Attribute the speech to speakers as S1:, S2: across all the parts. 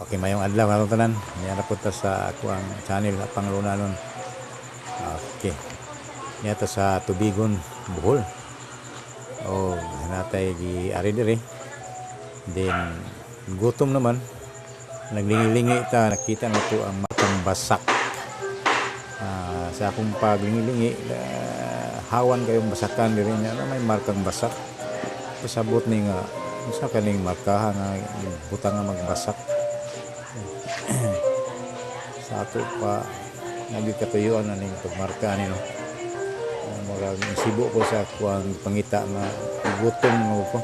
S1: Okay, maayong adlaw atong tanan. Niara po ta sa akoang channel, Pangluna nun. Okay. Niya ta sa Tubigon, Bohol. O natay gi ari diri. Then gutom naman. Naglingi-lingi ta, nakita na to ang matang basak. Sa akong paglingi-lingi, hawan kayong basakan diri niya na may markang basak. Pasabot ni nga unsa kaning markaha nga butang nga magbasak. Sa ato pa nagikatuyuan na ning pagmarka ni, no. Murag sibo ko sa akuang pangita nga gutom nga ko.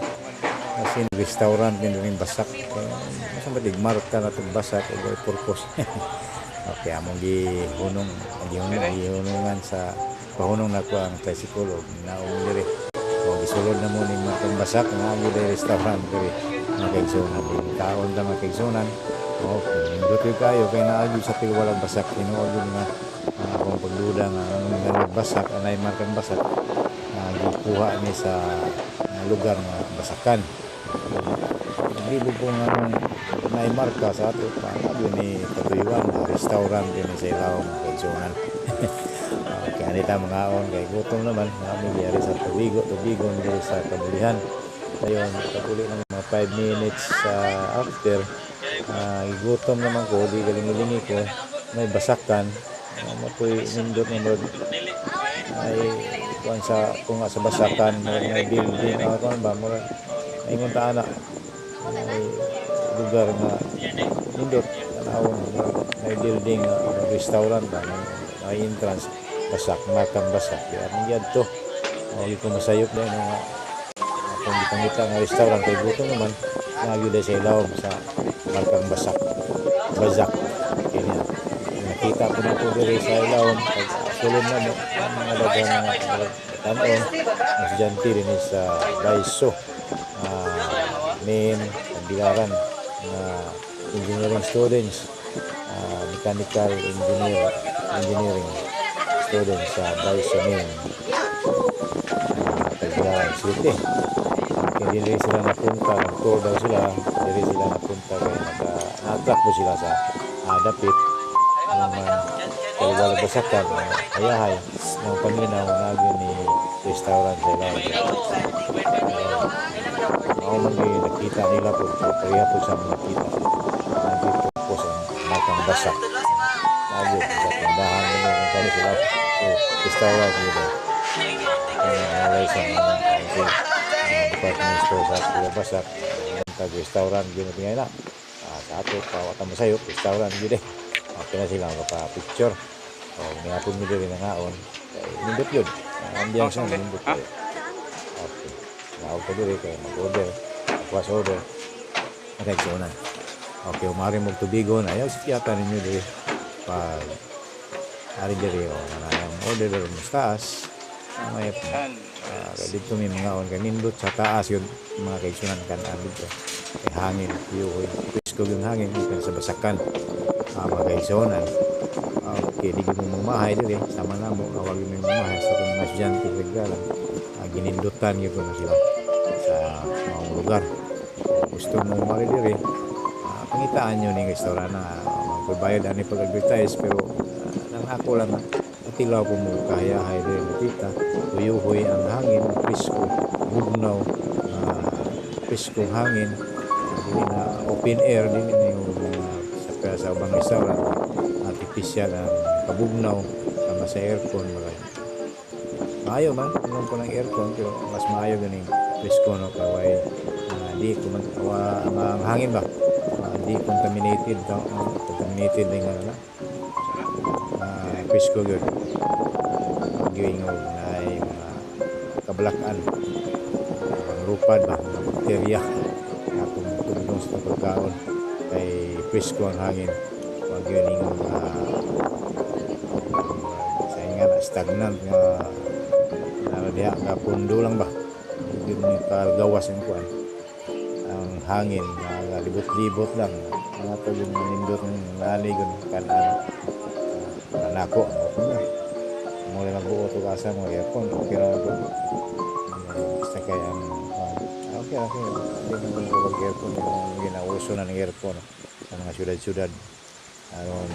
S1: Kasi restaurant ni rin basak. Kaya masa ba marka na itong basak o may purpose. Okay, among gihunong, gihunong, gihunungan sa pahunong na ko ang tricycle og naong diri. O gisulod na mo ning markang basak nga agi diri restaurant diri. Mga kaigsunan, kaon ta, mga kaigsunan. Okay, nindot gyud kayo kay naagi sa tilwalag basak. Tinuod gyud nga ang akong pagduda nga ang nagbasak anay markang basak gikuha ni sa lugar nga basakan. Naglibog ko nga nung naimarka sa ato pa gyud ni katuyuan na restaurant din sa ilawom, mga kaigsunan. Okay, anita mga on kay gutom naman kami diri sa Tubigo, Tubigon diri sa Kabulihan. Dayon paguli ng mga 5 minutes after, gutom naman ko, di galingi-lingi ko, may basakan. Mapoy nindot nga murag ay kuan sa kung nga sa basakan murag may building, kuan ba, murag ingon ta ana may lugar nga nindot tanawon, murag may building nga restaurant ba, may entrance basak, matang basak di among giadto. O ko masayop dahil nga akong gipangita nga restaurant kay gutom naman, naa gyud sa ilawom sa markang basak, bazak kini. Nakita ko na po diri sa ilawom. Pag sulod na mo ang mga daghang mga tan-on estudyante din sa Daiso main Tagbilaran nga engineering students, mechanical engineering students sa Daiso main Tagbilaran City. Kaya dili sila napunta, nag-tour daw sila, dili sila napunta kay naka na-attract po sila sa dapit naman kay wala basakan, hayahay ng paminaw nagi ni restaurant sa ilalim. Mao man gyud nakita nila po, pareha po sa mga nakita. Nagi po sa matang basak. Lagi sa tindahan nila kung kani sila so, restaurant nila. Kaya nalay sa mga kasi, department store sa Kuya Basak, tag restaurant gyud na na. Sa ato pa wata mo sayo, restaurant gyud eh. Okay na sila magpa-picture. O, nihapon mi diri nangaon. Kay nindot yun. Ang ambience na nindot yun. Okay. Naog ko diri kay mag-order. Request order. Okay, so na. Okay, umari mo tubigon. Ayaw si yata ninyo diri. Pag ari diri o manayang order diri mo sa taas. May dito may mga on kay nindot sa taas yun, mga kaigsunan, kan-an dito. Kay hangin, yuhoy. Presko yung hangin gikan sa basakan. Mga kaigsunan. Okay, di mo mamahay diri sama na mo awag mo mamahay sa itong mga estudyante regala. Ginindutan gyud na sila sa maong lugar. Kung gusto mo mari diri, pangitaan nyo ning restaurant na magbayad ani pag-advertise, pero nang ako lang atilaw po mo kahayahay diri napita tuyuhoy ang hangin, presko, bugnaw, presko hangin, dili na open air, dili na yung sa ubang restaurant artificial ang kabugnaw sama sa aircon. Mga maayo man inom ko ng aircon, pero mas maayo ganing presko, no, kaway di ko man wa, ang hangin ba, di contaminated daw, contaminated din nga na presko gyud gyud na ay mga kablakan ang rupad ba, mga bakterya atong tugtong sa pagkaon kay presko ang hangin, wag yun yung sa nga na stagnant nga nara diha nga pundo lang ba, yun ni kagawas ang kuan, ang hangin nga libot-libot lang mga to yung nindot ng naligon kanan nako ako na mo lang magbuot og asa mga aircon, okay ra ko basta kay ang okay okay, di man ko mag aircon, di man ginauso na ng aircon. Sa mga syudad-syudad aron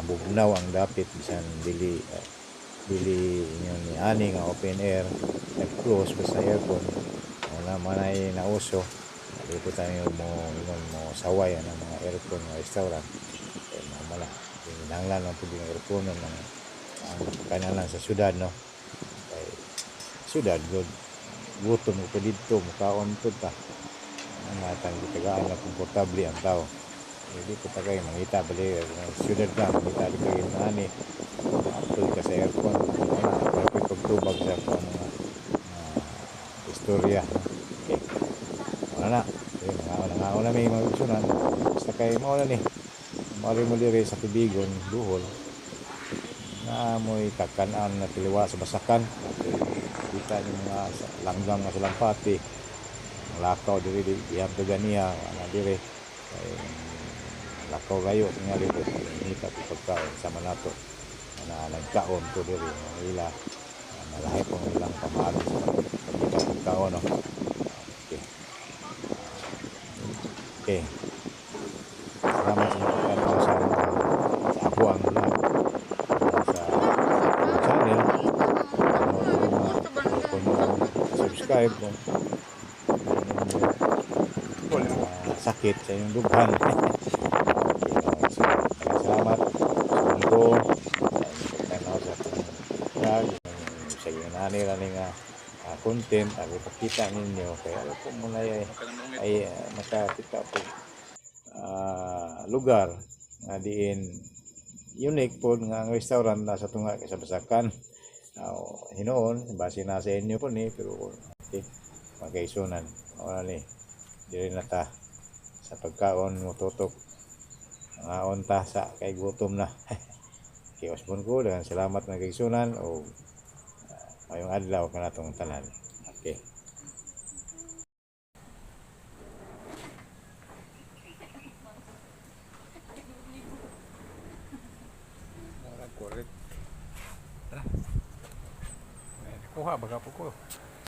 S1: bugnaw ang dapit bisan dili dili ingon ni ani nga open air, nag-close basta aircon wala man ay nauso. Di po tayo mo ingon mo saway ang mga aircon nga restaurant eh, mao man na kinahanglan lang pud yung aircon ang kanalan sa syudad, no? Kay syudad good, gutom ko didto, mukaon pud ta ang matang gitagaan na komportable ang tao. Hindi ko ta kay mangita bali syudad ka, mangita di kay ani apil ka sa aircon, wala wala ko'y pagtubag sa akong mga istorya. Okay, wala na. Okay, mga mga na may mga igsunan, basta kay mao na ni mari mo diri sa Tubigon, Bohol, na mo'y kakanaan na tiliwa sa Basakan. Okay, kita ni mga langgam nga salampati ang lakaw diri di diham to ganiya wala diri kay lakaw gayo tingali ko ngita ko pagkaon sama nato na nagkaon ko diri ang ila malahi po ang ilang pamahalan sa pagkita pagkaon, no? Okay, salamat sa pagkano sa ako ang vlog sa channel. Ano, kung subscribe kung sakit sa inyong dughan. Okay, so, salamat sa ko sa sa akong vlog sa iyong nani rani nga content ako pakita ninyo kaya ako muna ay makakita po lugar nga diin unique po nga ang restaurant nasa tunga kay sa Basakan. Hinuon base na sa inyo po ni, pero okay, magkaisunan wala ni diri na ta sa pagkaon mo tutok ngaon ta sa kay gutom na. Kay Osbon ko, daghang salamat mga kaigsunan o mayong adlaw kanatong tanan. Okay.
S2: Murag correct. Tara. May kuha baga po ko.